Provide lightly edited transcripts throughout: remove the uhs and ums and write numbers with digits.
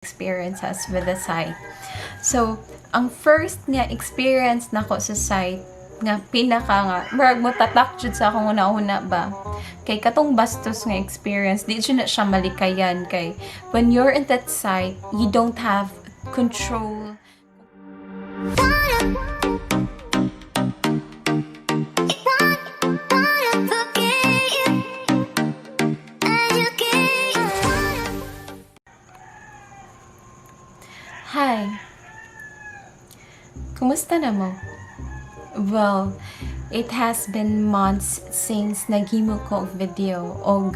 Experiences with the site. So, ang first nga experience nako sa site nga pinaka nga murag mo tatak jud sa akong una-una ba kay katong bastos nga experience, di jud na siya malikayan kay when you're in that site, you don't have control. Wanna forget you, and you can't. Hi. Kumusta na mo? Well, it has been months since naghimo ko og video og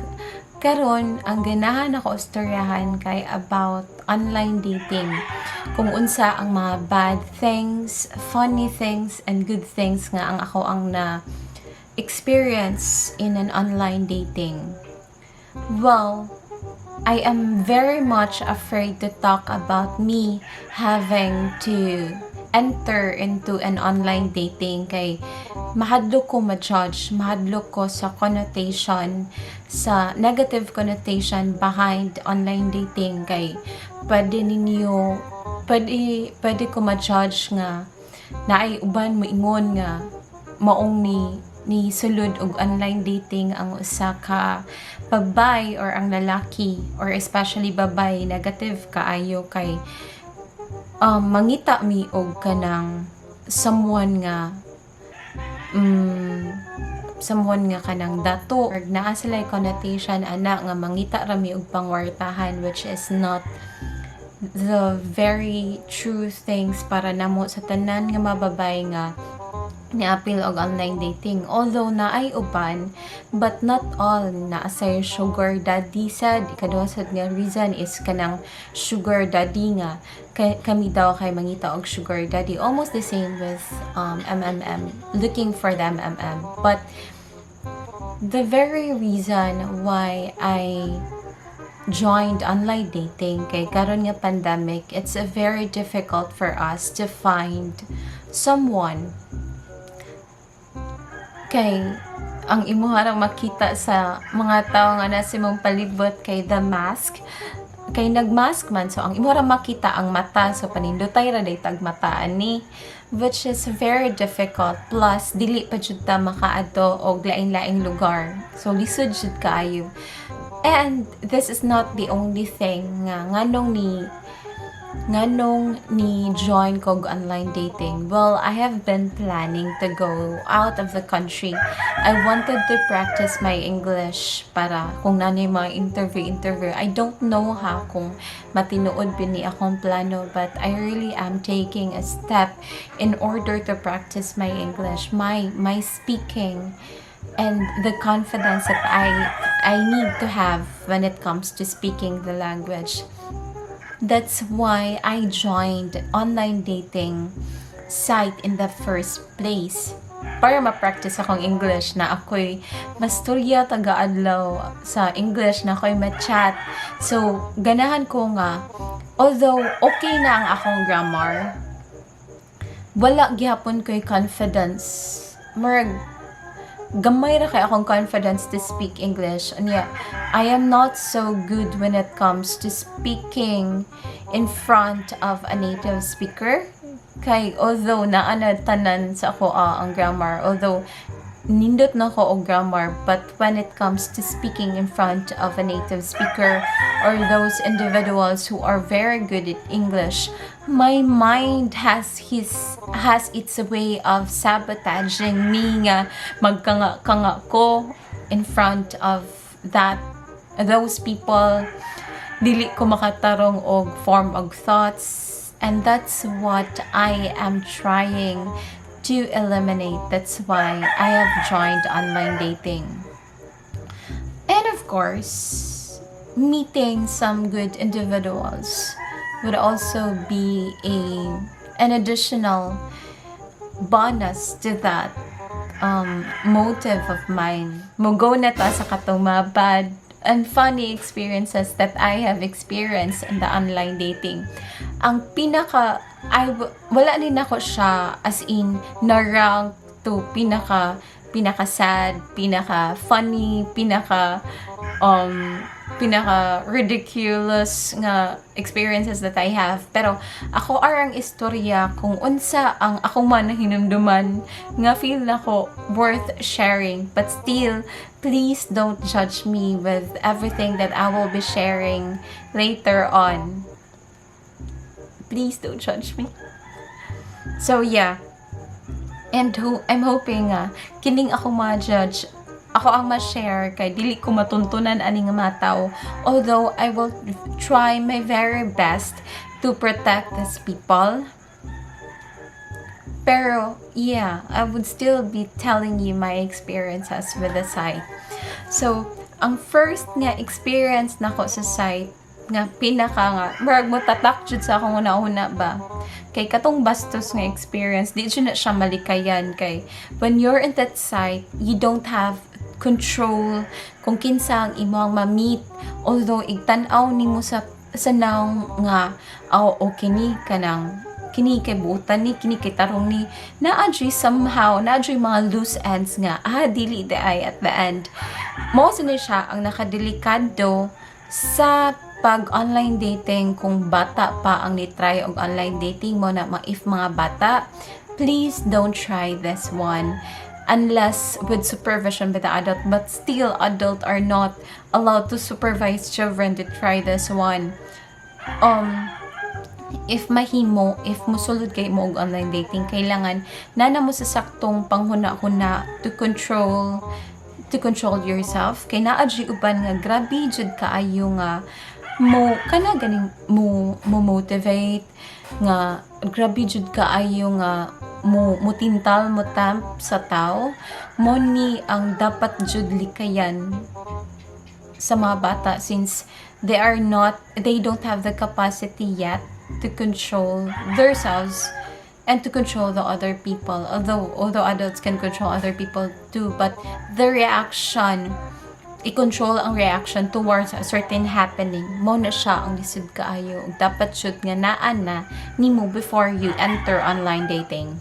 karon ang ganahan ako istoryahan kay about online dating. Kung unsa ang mga bad things, funny things, and good things nga ang ako ang na experience in an online dating. Well, I am very much afraid to talk about me having to enter into an online dating kay mahadlok ko ma-judge, mahadlok ko sa connotation, sa negative connotation behind online dating kay pwede ninyo, pwede ko ma-judge nga naay uban moingon nga maong ni sulod og online dating ang usa ka babay or ang lalaki or especially babay, negative kaayo kay mangita mi og kanang someone nga kanang dato or naa sila connotation ana nga mangita ra mi og pangwartahan, which is not the very true things para namo sa tanan nga mababay nga niapil og online dating. Although naay uban, but not all. Naa say sugar daddy sad. Ikaduha sad nga reason is kanang sugar daddy nga kami daw kay mangita og sugar daddy. Almost the same with MMM, looking for the MMM. But the very reason why I joined online dating kay karon nga pandemic, it's a very difficult for us to find someone kay ang imuha rang makita sa mga tao nga nasa imong palibot kay the mask, kay nagmask man, so ang imo ra makita ang mata, so panindotay ra day tag mata ani, which is very difficult. Plus dili pa jud ta makaadto og lain-laing lugar, so lisod jud kaayo. And this is not the only thing nga nganong ni join kog online dating. Well, I have been planning to go out of the country. I wanted to practice my English para kung naa nay mga interview interview. I don't know ha kung matinuod bini akong plano, but I really am taking a step in order to practice my English, my speaking and the confidence that I need to have when it comes to speaking the language. That's why I joined online dating site in the first place. Para ma-practice akong English na ako'y masturya taga-adlaw sa English na ako'y ma-chat. So, ganahan ko nga, although okay na ang akong grammar, wala gihapon ko'y confidence. Murag, gamay ra kay akong confidence to speak English. Anya, I am not so good when it comes to speaking in front of a native speaker. Kay although naa na tanan sa ako ang grammar, although nindot na ko og grammar, but when it comes to speaking in front of a native speaker or those individuals who are very good at English, my mind has its way of sabotaging me nga magkanga-kanga ko in front of that those people, dili ko makatarong og form og thoughts, and that's what I am trying to eliminate. That's why I have joined online dating. And of course, meeting some good individuals would also be a an additional bonus to that motive of mine. Mo-go na ta sa katong mga bad and funny experiences that I have experienced in the online dating. Ang pinaka, wala din ako siya as in na-rank to pinaka, pinaka sad, pinaka funny, pinaka Pinaka ridiculous nga experiences that I have. Pero ako arang istorya kung unsa ang akong mga nahinumduman nga feel nako worth sharing. But still, please don't judge me with everything that I will be sharing later on. Please don't judge me. So yeah. And who, I'm hoping nga, kining ako ma-judge, ako ang ma-share kay dili ko matuntunan ani nga mga tao. Although I will try my very best to protect these people. Pero yeah, I would still be telling you my experiences with the site. So, ang first nga experience nako sa site nga pinaka nga murag mo tatak jud sa akong una-una ba kay katong bastos nga experience, di jud na siya malikayan kay when you're in that site, you don't have control kung kinsa ang imong ma-meet. Although igtan-aw nimo sa nawong nga, "Oh, okay ni, kanang kini kay buutan ni, kini kay tarong ni," naa jud somehow, naa jud mga loose ends nga dili diay at the end. Mao sa ni siya ang nakadelikado sa pag online dating kung bata pa ang ni-try og online dating mo na if mga bata, please don't try this one unless with supervision by the adult. But still, adult are not allowed to supervise children to try this one. If mahimo, if musulod kay mo og online dating, kailangan naa na mo sa saktong panghuna-huna to control yourself kay naa jud uban nga grabe jud kaayo nga mo kana ganing mo motivate nga grabe jud kaayo nga mo mutintal, mo tempt sa tao. Mo ni ang dapat jud likayan sa mga bata since they don't have the capacity yet to control themselves and to control the other people. Although adults can control other people too, but the reaction, i-control ang reaction towards a certain happening, mo na siya ang lisod kaayo. Ug dapat jud nga naa na nimo before you enter online dating.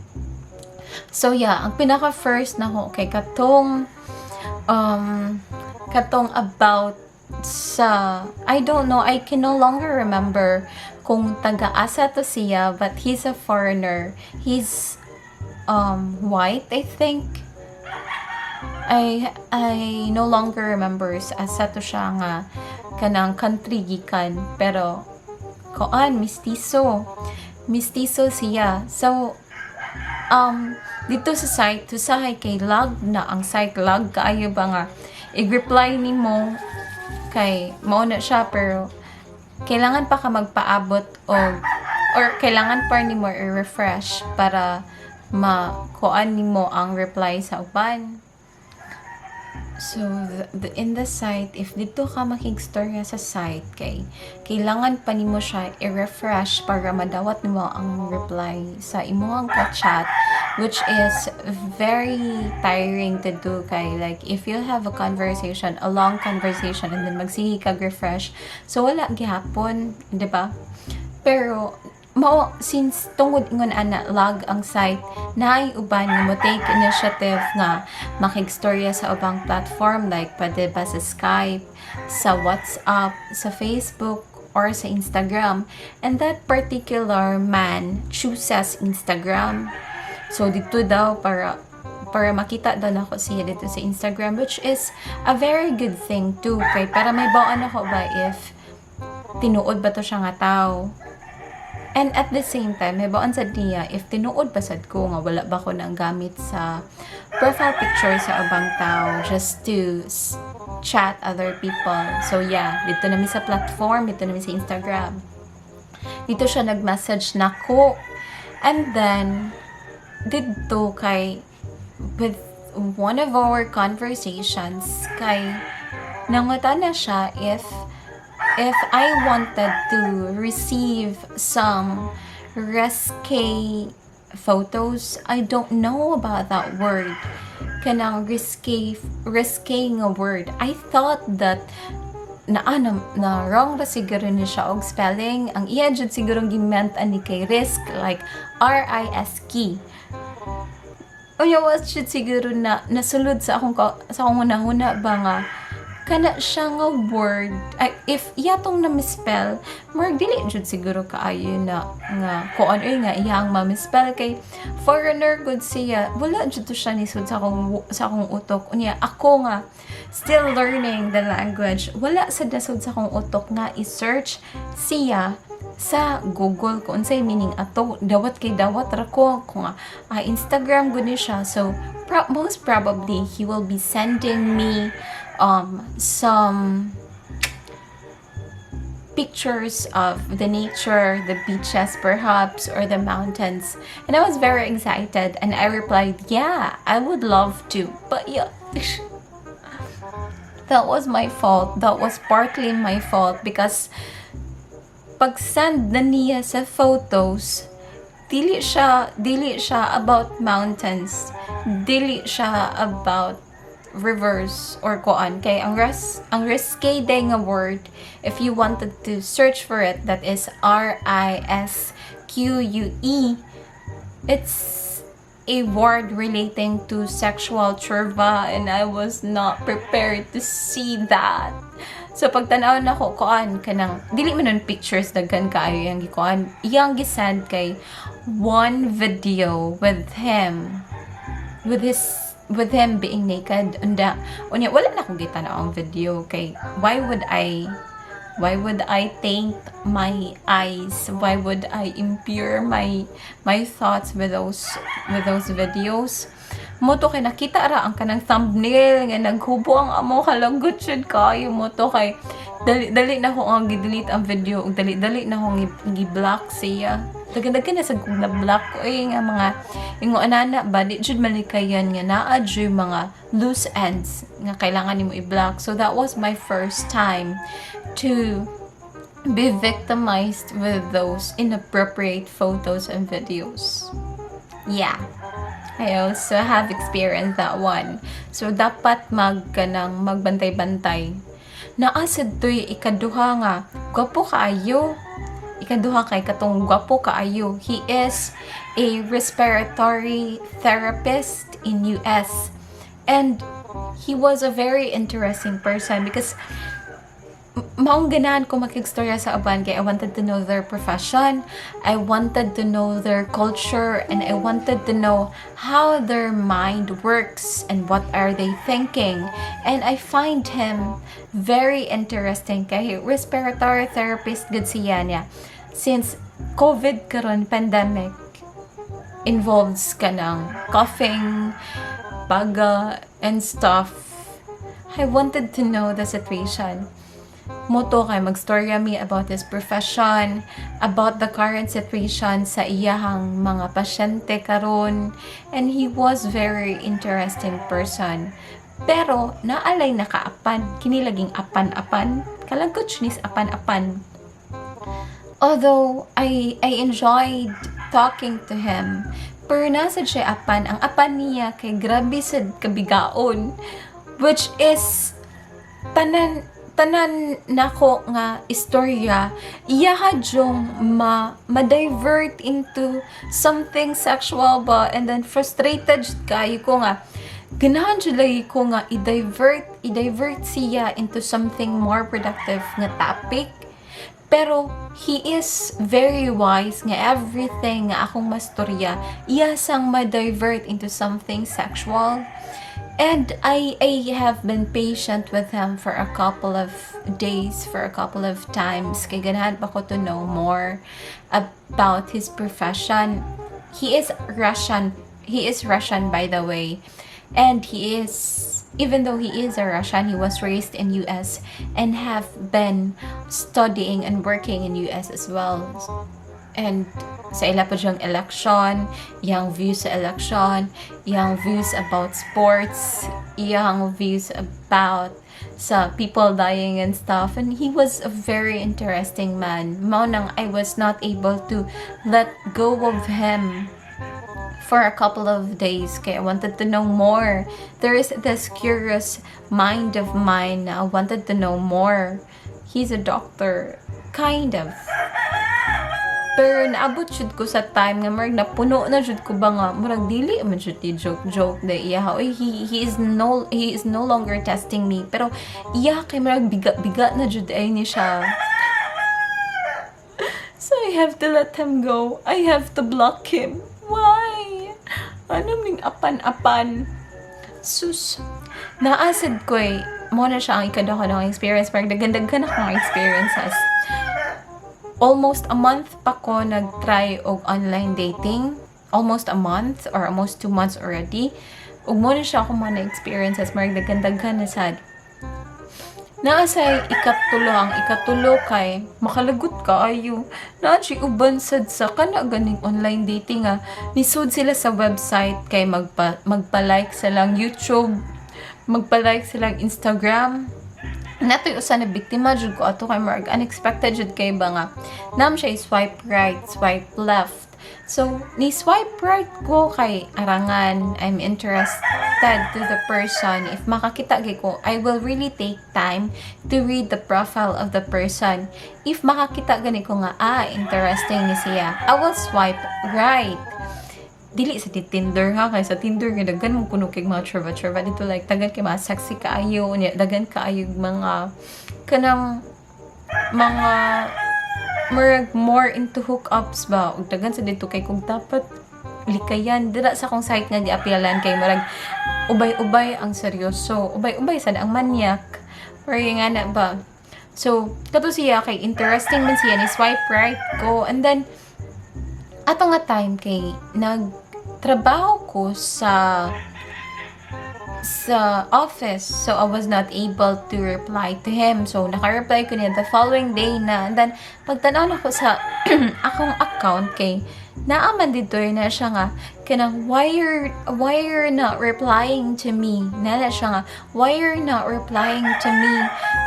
So yeah, ang pinaka first nako kay katong about sa, I don't know, I can no longer remember kung taga-asa to siya, but he's a foreigner. He's white, I think. I no longer remember asa to siya nga kanang country gikan, pero koan, mistiso. Mistiso siya. So dito sa site, usahay kay lag na ang site, lag kaayo ba nga i-reply nimo kay mao na siya, pero kailangan pa ka magpaabot o or kailangan pa nimo i-refresh para makuan nimo ang reply sa uban. So, in the site, if dito ka makigstorya sa site, kay kailangan pa nimo siya i-refresh para madawat nimo ang reply sa imong ka-chat, which is very tiring to do kay like if you have a conversation, a long conversation, and then magsige kag refresh, so wala gihapon, di ba? Pero mao since tungod ingon ana lag ang site, naay uban nga mo take initiative nga makigstorya sa ubang platform, like pwede ba sa Skype, sa WhatsApp, sa Facebook or sa Instagram. And that particular man chooses Instagram. So dito daw para makita daw nako siya dito sa Instagram, which is a very good thing too kay para mahibaw-an nako ba if tinuod ba to siya nga tao. And at the same time, mahibaw-an sad niya if tinuod ba sad ko nga wala ba ko nang gamit sa profile picture sa ubang tao just to chat other people. So yeah, dito na mi sa platform, dito na mi sa Instagram. Dito siya nag-message nako. And then, dito kay, with one of our conversations, kay, nangutana siya if I wanted to receive some risque photos. I don't know about that word. Kanang risque, risque nga word. I thought that na ano, na wrong ba siguro ni siya og spelling. Ang iya jud siguro gi-meant ani kay risk, like risk. Unya was jud siguro na nasulod sa akong hunahuna ba nga kanang Kana siya nga word, ay, if iya tong na-misspell, murag dili jud siguro kaayo na nga kuan oy nga iya ang ma-misspell kay foreigner gud siya. Wala jud to siya nisud sa akong utok. Unya ako nga still learning the language, wala sad nasud sa akong utok nga i-search siya sa Google kung unsay meaning ato. Dawat kay dawat ra ko kung Instagram gud ni siya, so most probably he will be sending me some pictures of the nature, the beaches perhaps, or the mountains. And I was very excited and I replied, "Yeah, I would love to." But yeah, that was my fault. That was partly my fault because pag-send na niya sa photos, dili siya about mountains. Dili siya about rivers or kuan kay ang risque day nga word, if you wanted to search for it, that is risque. It's a word relating to sexual churva and I was not prepared to see that. So pagtanaw nako kuan kanang dili man nun pictures, daghan kaayo yang gikuan, iyang gisend kay one video with him being naked. Unda unya wala na akong gitanaw ang video kay why would I taint my eyes? Why would I impure my thoughts with those videos? Mao to kay nakita ra ang kanang thumbnail nga naghubo ang amo, kalanggot jud kaayo. Mao to kay dali dali na ko ang gi-delete ang video ug dali dali na akong gi-block siya. Daghan-daghan na sad kong na-block oy nga mga ingo anana ba, di jud malikayan nga naa jud mga loose ends nga kailangan nimo i-block. So that was my first time to be victimized with those inappropriate photos and videos. Yeah. I also have experienced that one. So, dapat mag, kanang, magbantay-bantay. Naa sad to'y ikaduha nga, gwapo kaayo. Ikaduha kay katong gwapo kaayo. He is a respiratory therapist in US. And he was a very interesting person because maong ganahan ko makigstorya sa uban kay I wanted to know their profession, I wanted to know their culture, and I wanted to know how their mind works and what are they thinking. And I find him very interesting kay respiratory therapist gud siya niya. Since COVID karon, pandemic, involves kanang coughing, baga, and stuff. I wanted to know the situation. Mao to kay magstorya mi about his profession, about the current situation sa iyahang mga pasyente karon, and he was very interesting person. Pero naa lay nakaapan, kini laging apan-apan, kalangkot nis apan-apan. Although I enjoyed talking to him, pero naa sad siya apan, ang apan niya kay grabe sad kabigaon, which is tanan tanan nako nga istorya iyaha jung ma ma-divert into something sexual ba. And then frustrated jud kaayo ko nga ganahan jud lagi ko nga i-divert siya into something more productive nga topic. Pero he is very wise nga everything nga akong mastorya, iya sang ma-divert into something sexual. And I have been patient with him for a couple of days, for a couple of times. Kay ganahan pa ko to know more about his profession. He is Russian. He is Russian, by the way. And he is, even though he is a Russian, he was raised in US and have been studying and working in US as well. And sa ila pa diyang election, iyang views sa election, iyang views about sports, iyang views about sa people dying and stuff. And he was a very interesting man. Mao nang I was not able to let go of him for a couple of days kay I wanted to know more. There is this curious mind of mine na I wanted to know more. He's a doctor. Kind of. Pero naabot jud ko sa time nga murag napuno na jud ko ba nga murag dili man jud ni joke joke na iya. Oy, he is no longer testing me, pero iya kay murag biga biga na jud ay ni siya. So I have to let him go. I have to block him. Why? Ano ming apan-apan? Sus. Naa sad ko eh. Mao na siya ang ikaduha ng experience. Parang daghan-daghan akong experiences. Almost a month pa ko nag-try og online dating. Almost a month or almost 2 months already. Ug mao na siya akong mga na-experiences. Marag daghan-daghan na sad. Naa say ikatulo, ang ikatulo kay makalagot kaayo. Naa siya uban sad sa kana ganing online dating nga nisud sila sa website kay magpa-like sa lang YouTube, magpa-like sa lang Instagram. Natoy usa na biktima jud ko ato kay murag unexpected jud kay ba nga nam siya swipe right, swipe left. So, ni swipe right ko kay arangan, I'm interested to the person. If makakita gyud ko, I will really take time to read the profile of the person. If makakita gani ko nga, ah, interesting ni siya, I will swipe right. Dili sa di Tinder ha, kay sa Tinder nga daghan mo kuno kay mga churva churva dito, like daghan kay mga sexy kaayo nya, daghan kaayo mga kanang mga murag more into hookups ba, ug daghan sa dito kay kung dapat likayan dira sa akong site nga giapilan kay murag ubay-ubay ang seryoso, ubay-ubay sad ang manyak or yung nga na ba. So kato siya kay interesting man siya, ni swipe right ko. And then ato nga time kay nagtrabaho ko sa office. So, I was not able to reply to him. So, naka-reply ko niya the following day na. And then, pagtanaw nako sa akong account kay naa man dito na siya nga kanang Why you're not replying to me?" Na siya nga, "Why you're not replying to me?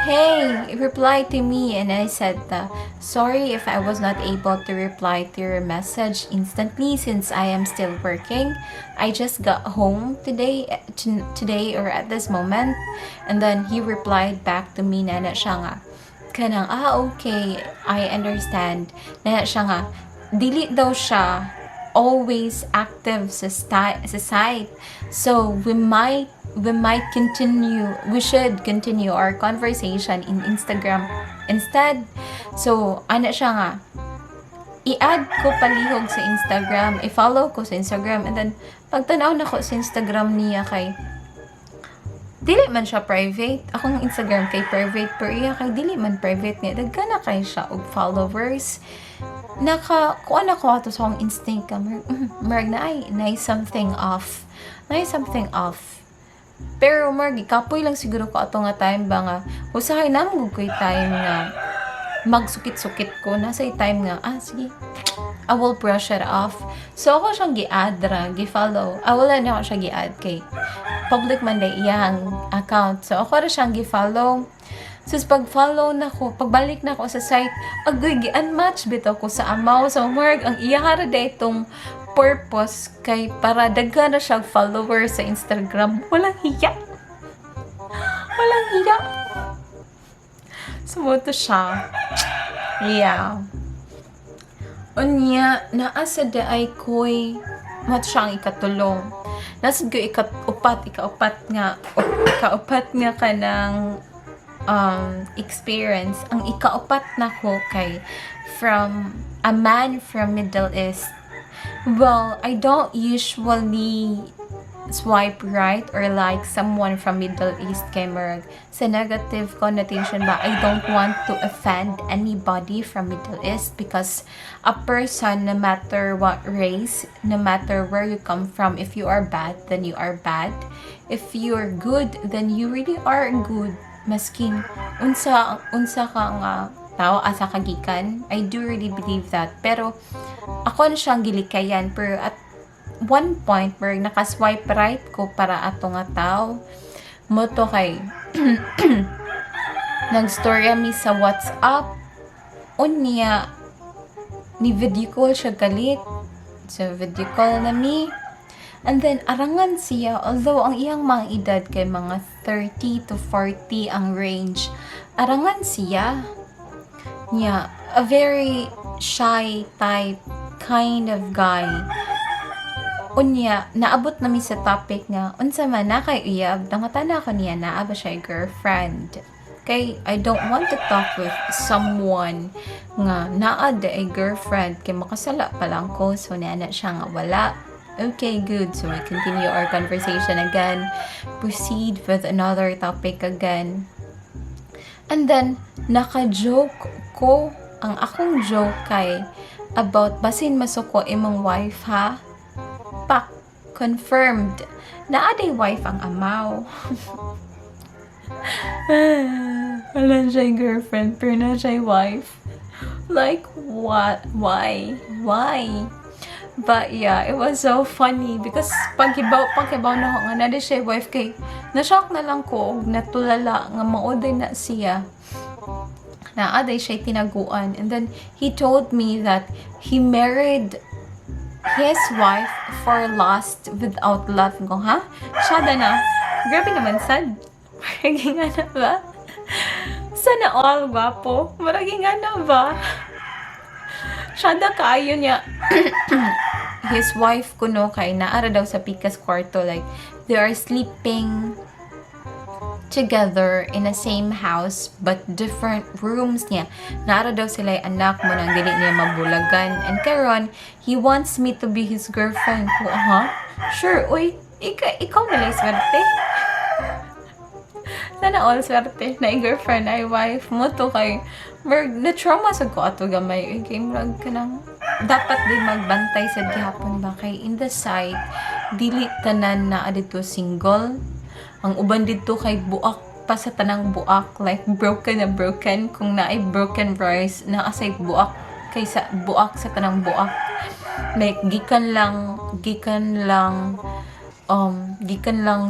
Hey, reply to me." And I said, "Sorry if I was not able to reply to your message instantly since I am still working. I just got home today or at this moment." And then he replied back to me na siya nga kanang, "Ah, okay, I understand." Na siya nga dili daw siya always active sa site. So we might continue, we should continue our conversation in Instagram instead. So ana siya nga, i-add ko palihog sa Instagram, i-follow ko sa Instagram, and then pagtanaw nako sa Instagram niya kay dili man siya private. Akong Instagram kay private, pero iya kay dili man private niya. Daghan na kay siya og followers. Naka kuan ako ato sa akong instinct ka murag na ay na something off. Na something off. Pero murag kapoy lang siguro ko ato nga time ba nga usahay na mo ko'y time nga magsukit-sukit ko nasa time nga, ah, sige, I will brush it off. So ako siyang gi-add ra, gi-follow. Ah, wala na ako siya gi-add kay public man day iyang account. So ako ra siyang gi-follow. So pag-follow na ko, pagbalik na ko sa site, agoy, gi-unmatch bitaw ko sa amaw. So murag ang iya ra day itong purpose kay para daghan na siya followers sa Instagram. Walang hiya. Walang hiya. So mao to siya. Yeah. Unya, naa sad ay koy mao to siya ang ikatulong. Naa sad ko ikaupat nga kanang experience. Ang ikaupat nako kay from a man from Middle East. Well, I don't usually swipe right or like someone from Middle East kay murag sa negative connotation ba. I don't want to offend anybody from Middle East because a person, no matter what race, no matter where you come from, if you are bad, then you are bad. If you are good, then you really are good, maskin unsa unsa ka nga tao, asa ka gikan. I do really believe that. Pero ako na siyang gilikayan, pero at one point where naka-swipe right ko para ato nga tao. Mao to kay nagstorya mi sa WhatsApp. Unya ni video call siya galit. So video call na mi. And then arangan siya, although ang iyang mga edad kay mga 30 to 40 ang range. Arangan siya. Niya, a very shy type kind of guy. Unya, naabot na mi sa topic nga, unsa man na kay uyab, nangutana ko niya naa ba siya girlfriend. Kay I don't want to talk with someone nga naa a girlfriend kay makasala pa lang ko. So niana siya nga wala. Okay, good. So we continue our conversation again. Proceed with another topic again. And then, naka-joke ko. Ang akong joke kay about basin masuko imong wife ha. Pak, confirmed. Naa day wife ang amaw. Wala siya girlfriend, pero naa siya wife. Like, what? Why? Why? But yeah, it was so funny because paghibaw na ko nga naa siya wife kay na-shock na lang ko og natulala nga mao diay na siya, naa day siya tinaguan. And then he told me that he married his wife for lust without love. Ko, ha? Syada na. Grabe naman sad. Maragi nga na ba? Sana all gwapo. Maragi nga na ba? Syada kaayo niya. His wife kuno kay naa ra daw sa pikas kwarto, like they are sleeping together in the same house but different rooms niya. Naa ra daw sila anak mao nang dili niya mabulagan. And karon, he wants me to be his girlfriend. Ko, ha? Sure, uy, ikaw na lang swerte. Sana all swerte na girlfriend ay wife mo to kay murag na trauma sa ko ato gamay, kay murag kanang dapat din magbantay sa gihapon ba kay in the site dili tanan na dito single. Ang uban dito kay buak pa sa tanang buak, like broken na broken. Kung naay broken rice, naa say buak kaysa buak sa tanang buak. Like gikan lang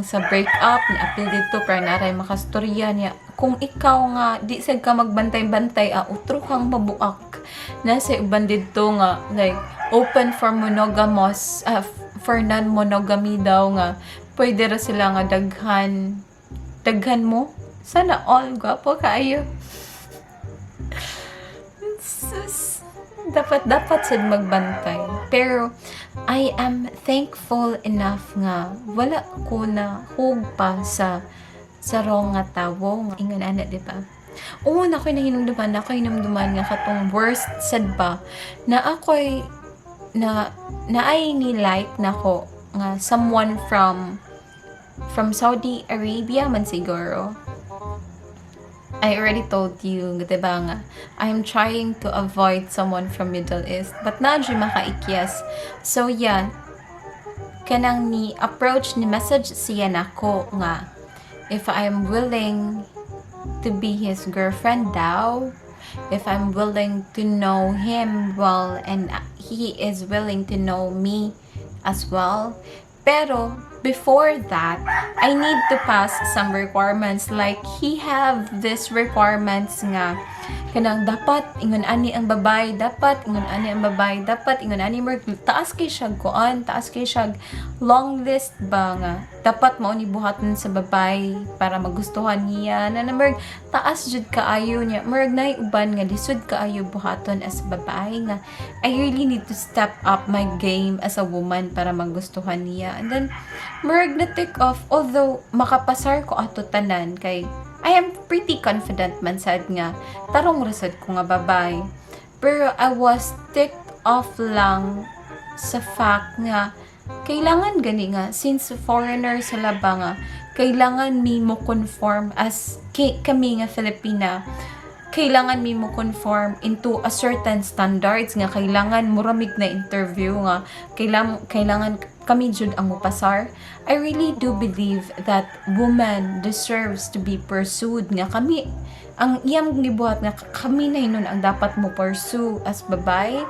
sa break up ni apil dito para naray makastorya niya. Kung ikaw nga di sad ka magbantay-bantay, utro kang mabuak. Nasa uban didto nga like open for monogamous, for non-monogamy daw, nga pwede ra sila nga daghan daghan mo. Sana all gwapo kaayo. Sus, dapat sad magbantay. Pero I am thankful enough nga wala ko na hug pa sa wrong nga tawo. Ingon ana, di ba? Oo, na ako'y nahinumduman, na ako'y hinumduman nga katong worst sad ba na ako'y na naay ni like nako nga someone from Saudi Arabia man siguro. I already told you, di ba nga, I'm trying to avoid someone from Middle East. But naa jud makaikyas. So yeah, kanang ni approach, ni message siya nako nga if I'm willing to be his girlfriend daw, if I'm willing to know him well and he is willing to know me as well. Pero before that, I need to pass some requirements. Like he have this requirements nga kanang dapat ingon ani ang babae, dapat ingon ani ang babae, dapat ingon ani mo. Taas kay siya kuan, taas kay siya long list ba nga dapat mao ni buhaton sa babae para magustuhan niya na murag taas jud kaayo niya. Murag nay uban nga lisod kaayo buhaton as babae nga I really need to step up my game as a woman para magustuhan niya. And then murag na tick off, although makapasar ko ato tanan kay I am pretty confident man sad nga tarong ra sad ko nga babae, pero I was ticked off lang sa fact nga kailangan gani nga since foreigner sila ba nga kailangan mi mo conform as kami nga Filipina, kailangan mi mo conform into a certain standards nga kailangan muramig na interview nga kailangan kami jud ang mupasar. I really do believe that woman deserves to be pursued, nga kami ang iyang gibuhat nga kami na hinuon ang dapat mo pursue as babae,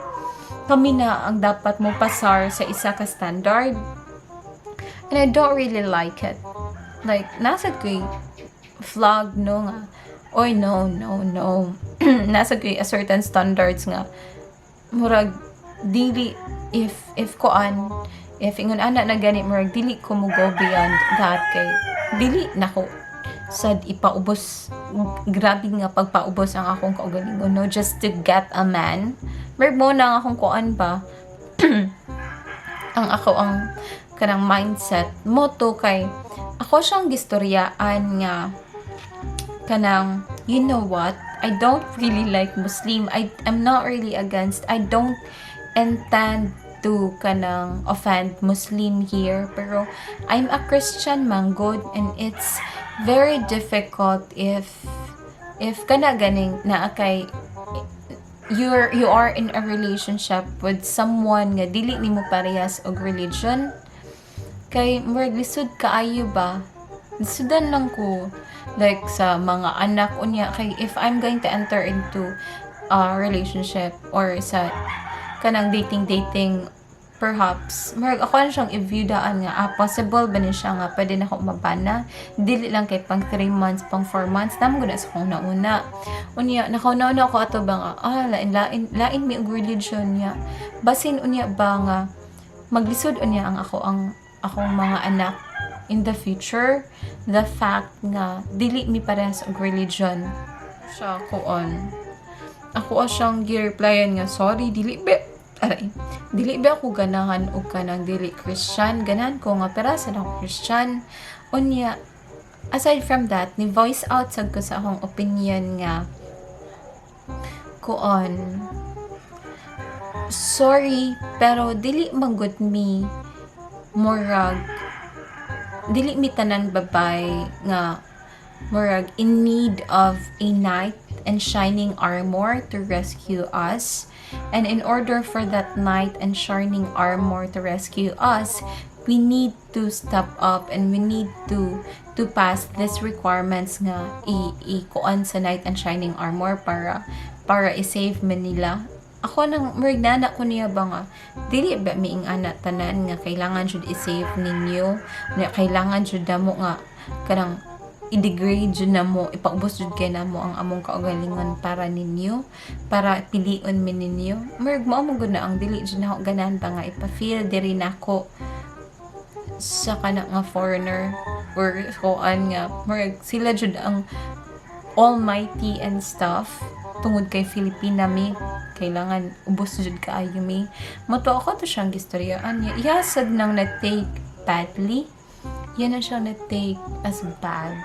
kami na ang dapat mo pasar sa isa ka standard, and I don't really like it. Like nasa ko'y vlog no nga, oy, no, no, no, nasa ko'y a certain standards nga murag dili if kuan, if ingon ana na gani, murag dili ko mo go beyond that kay dili nako sad ipaubos, grabe nga pagpaubos ang akong kaugalingon, no, just to get a man. Murag mo na ang akong kuan ba, ang ako ang kanang mindset mo to, kay ako siyang gistoryaan nga kanang, "You know what, I don't really like Muslim. I'm not really against, I don't intend to kanang offend Muslim here, pero I'm a Christian man gud and it's very difficult if kana ganing naa kay you are in a relationship with someone nga dili nimo parehas og religion, kay murag lisod kaayo ba. Lisudan lang ko like sa mga anak unya, kay if I'm going to enter into a relationship or sa kanang dating dating perhaps, murag ako na siyang i-view daan nga, ah, possible ba ni siya nga pwede na ako mabana, dili lang kay pang 3 months, pang 4 months namo gud na sa akong nauna. Unya nakauna-una ako ato ba nga, ah, lain lain lain mi og religion niya, basin unya ba nga maglisod unya ang ako ang akong mga anak in the future, the fact nga dili mi parehas og religion." Siya kuon, ako siyang gi-replyan nga, "Sorry, dili ba, aray, dili ba ako ganahan og kanang dili Christian. Ganahan ko nga para sa akong Christian." Unya aside from that, ni voice out sad ko sa akong opinion nga kuon, "Sorry, pero dili man gud mi, murag dili mi tanan babay nga murag in need of a knight and shining armor to rescue us. And in order for that knight and shining armor to rescue us, we need to step up and we need to pass these requirements nga i ikuan sa knight and shining armor para i-save Manila." Ako nang murag nana ko niya ba nga, dili ba miing ana tanan nga kailangan jud i-save ninyo nga kailangan jud namo nga kanang i-degrade jud namo, ipaubos jud kay namo ang among kaugalingon para ninyo, para pilion mi ninyo?" Murag mao man gud na ang dili jud nako ganahan ba nga ipa-feel diri nako sa kana nga foreigner or kuan nga murag sila jud ang almighty and stuff, tungod kay Filipina mi, kailangan ubos jud kaayo mi mo to. Ako to siyang gistoryaan niya, iya sad nang na-take badly, yan na siya na-take as bad.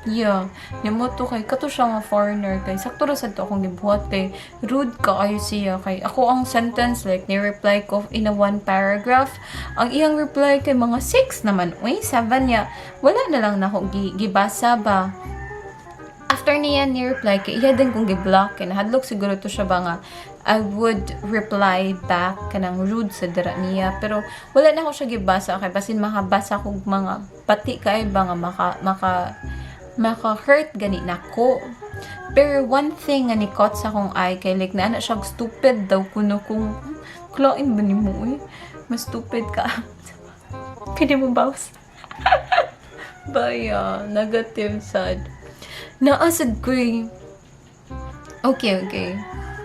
Yeah, nimo to kay kato siya nga foreigner, kay sakto ra sad to akong gibuhat, kay rude kaayo siya, kay ako ang sentence, like ni-reply ko in a one paragraph, ang iyang reply kay mga six naman, uy, seven niya. Wala na lang nako gibasa ba. After niya ni-reply, kay iya din kong gi-block, kay nahadlok siguro to siya ba nga I would reply back kanang rude sa dira niya. Pero wala na ako siya gibasa kay basin makabasa kog mga pati kay ba nga maka maka hurt gani nako. Pero one thing nga ni caught sa akong eye kay like naa na siya, stupid daw kuno. Kung klain ba nimo, eh, mas stupid ka kini mo bawas baya, negative sad naa sad ko eh. Okay.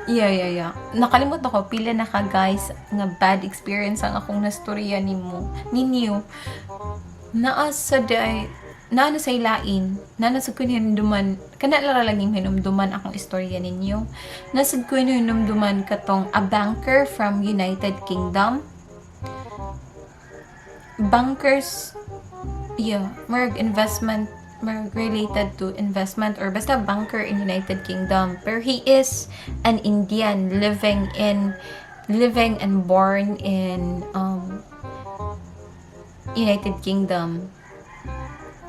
Yeah. Nakalimot ako, pila na ka guys nga bad experience ang akong nastorya nimo, ninyo. Naa sa day, naa na sa ilain, naa na sa ko hinumduman, kana lara lang yung hinumduman akong istorya ninyo. Nasad ko hinumduman katong a banker from United Kingdom. Bankers, yeah, murag investment, murag related to investment or basta banker in United Kingdom. Pero he is an Indian living and born in United Kingdom.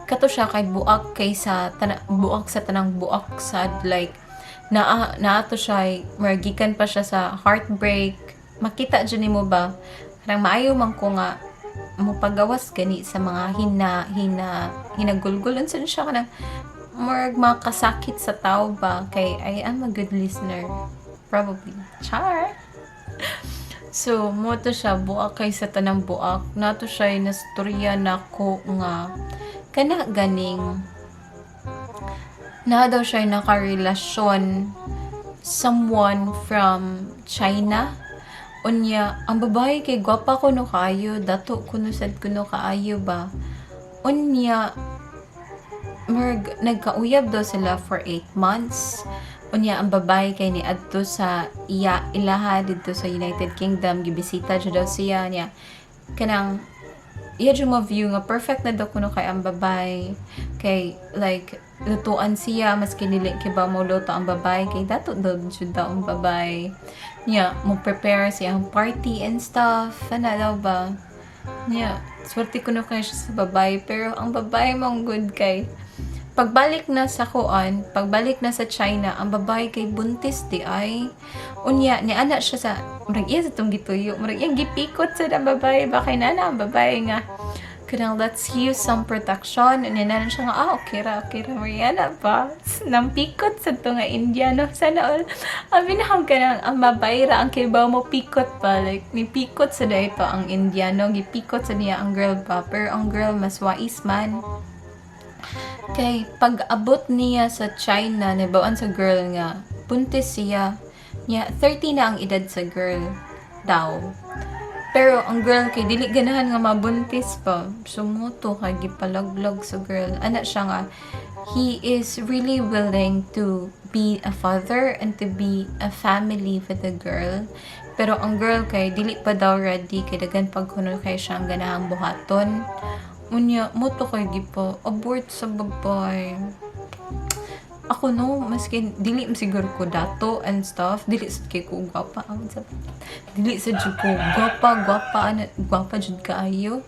Kato siya kay buak kay sa tana, buak sa tanang buak sad, like naa naa to siya, murag gikan pa siya sa heartbreak. Makita jud nimo ba, kanang maayo man ko nga mo pagawas gani sa mga hina hina hinagulgul, unsa na siya, kanang murag makasakit sa tao ba, kay I am a good listener probably, char. So mo to siya, buak kay sa tanang buak nato siya nastorya nako nga kana ganing na daw siya nakarelasyon someone from China. Unya ang babae kay gwapa kuno kaayo, dato kuno sad kuno kaayo ba. Unya murag nagkauyab daw sila for 8 months. Unya ang babae kay ni adto sa iya ilaha didto sa United Kingdom, gibisita jud daw siya niya. Kanang iya jud mo view nga perfect na daw kuno kay ang babae kay like lutuan siya maski dili kibaw mo luto ang babae kay dato daw jud daw ang babae niya, mo prepare siya ang party and stuff, ana daw ba niya. Swerte kuno kay siya sa babae, pero ang babae man gud kay pagbalik na sa kuan, pagbalik na sa China, ang babae kay buntis diay. Unya ni ana siya sa murag iya sa tong gituyo, murag iyang gipikot sa ang babae ba kay nana ang babae nga kanang "Let's use some protection." Unya na siya nga, "Ah, okay ra," Mariana ba nang pikot sa to nga Indiano. Sana all. Abi na kanang ang babae ra ang kibaw mo pikot pa, like ni pikot sa dayto ang Indiano, gipikot sa niya ang girl ba, pero ang girl mas wais man. Kay pag-abot niya sa China, nabawaan sa girl nga buntis siya. Niya, 30 na ang edad sa girl daw. Pero ang girl kay dili ganahan nga mabuntis pa. Sumuto kay gipalaglag sa girl. Ana siya nga he is really willing to be a father and to be a family with the girl. Pero ang girl kay dili pa daw ready kay daghan pag kuno kay siya ang ganahang buhaton. Unya, moto kay gipa abort sa babae. Ako no, maski dili man siguro ko dato and stuff, dili sad kay ko gwapa ang sa dili sad jud ko gwapa gwapa ana, gwapa jud kaayo.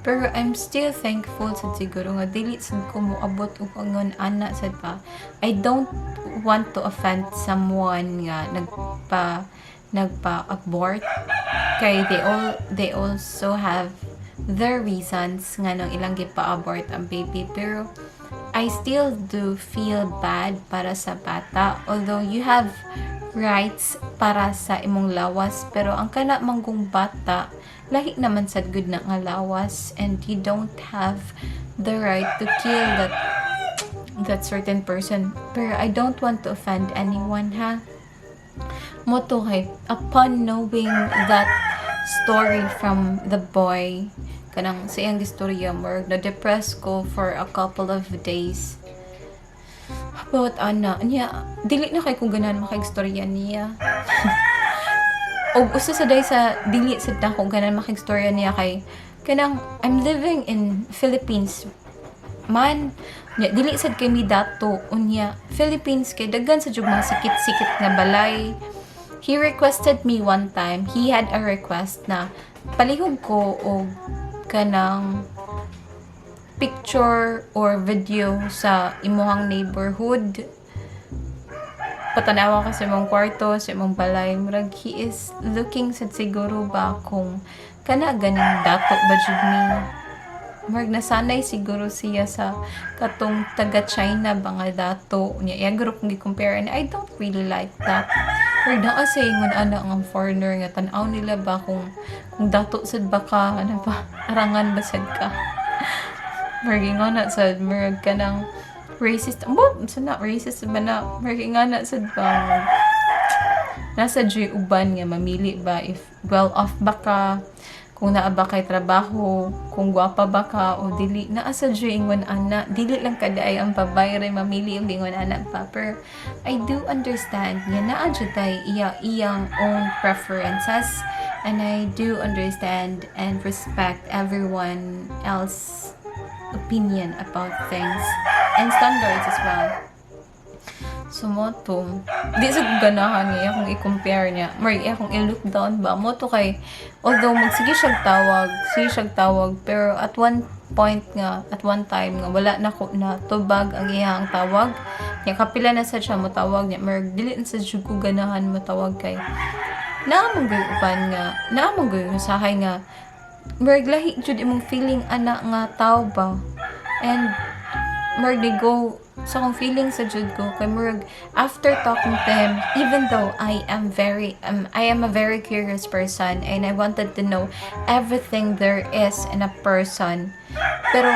Pero I'm still thankful sad siguro nga dili sad ko moabot og angon ana sad pa. I don't want to offend someone nga nagpa-abort kay they also have their reasons nga nung ilang gipa-abort ang baby, pero I still do feel bad para sa bata. Although you have rights para sa imong lawas, pero ang kana manggong bata lahi naman sad gud na nga lawas and you don't have the right to kill that certain person. Pero I don't want to offend anyone ha. Moto kay upon knowing that story from the boy, kanang sa iyang istorya, murag na depressed ko for a couple of days about ana niya. Dili na kay kung ganahan makig-istorya niya og usa sa day sa dili sad na ko ganahan makig-istorya niya kay kanang I'm living in Philippines man nya, dili sad kay mi dato. Unya Philippines kay daghan sa jud mga sikit-sikit nga balay. He requested me one time, he had a request na palihog ko og kanang picture or video sa imuhang neighborhood, patanawa ka sa imong kwarto, sa imong balay. Murag he is looking sad siguro ba kung kana ganing dato ba jud mi. Murag nasanay siguro siya sa katong taga China ba nga dato niya. Iya guro kung gi-compare and I don't really like that. Murag naa sa ingon ana ang foreigner nga tan-aw nila ba kung dato sad ba ka, ano ba, arangan ba sad ka. Murag ingon na sad, murag kanang racist. Mo, sa na racist ba na? Murag ingon na sad ba? Nasa juy uban nga mamili ba if well off ba ka, kung naa ba kay trabaho, kung gwapa ba ka o dili. Naa sa juy ingon ana, dili lang kadaay ang babae ray mamili og ingon ana pa. Pero I do understand nga naa jud tay iya iyang own preferences and I do understand and respect everyone else opinion about things and standards as well. So mo to, di sa ganahan niya akong i-compare niya. Murag iya akong i-look down ba. Mo to kay, although magsige siyang tawag, sige siyang tawag, pero at one point nga, at one time nga, wala na ko na tubag ang iyang tawag. Nya kapila na sad siya motawag niya. Murag dili na sad jud ko ganahan motawag kay naa man gyud uban nga, naa man gyud usahay nga murag lahi jud imong feeling ana nga tao ba. And murag they go sa akong feeling sa jud ko kay murag after talking to him, even though I am a very curious person and I wanted to know everything there is in a person, pero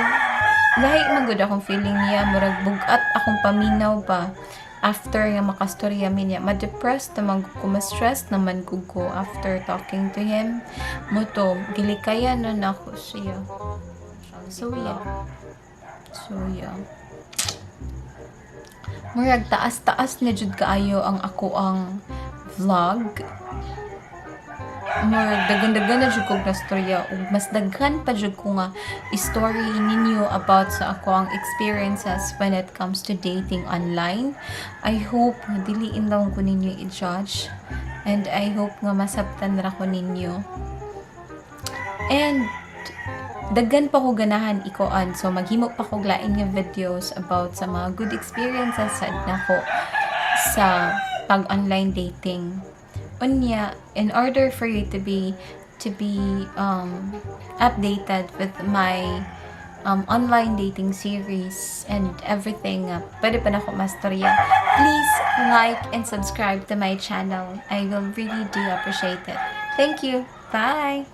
lahi man gud akong feeling niya. Murag bugat akong paminaw ba after nga makastorya mi niya. Ma-depressed naman ko, ma-stress naman ko after talking to him. Mo to gilikayan na nako siya. So yeah. Murag taas-taas na jud kaayo ang akoang vlog. Murag daghan-daghan na jud kog nastorya ug mas daghan pa jud ko nga story ninyo about sa akoang experiences when it comes to dating online. I hope nga dili lang ko ninyo i-judge and I hope nga masabtan ra ko ninyo. And daghan pa ko ganahan ikuan, so maghimo pa ko lain nga videos about sa mga good experiences sad nako sa pag online dating. Unya, in order for you to be updated with my online dating series and everything pwede pa nako mastorya, please like and subscribe to my channel. I will really do appreciate it. Thank you. Bye.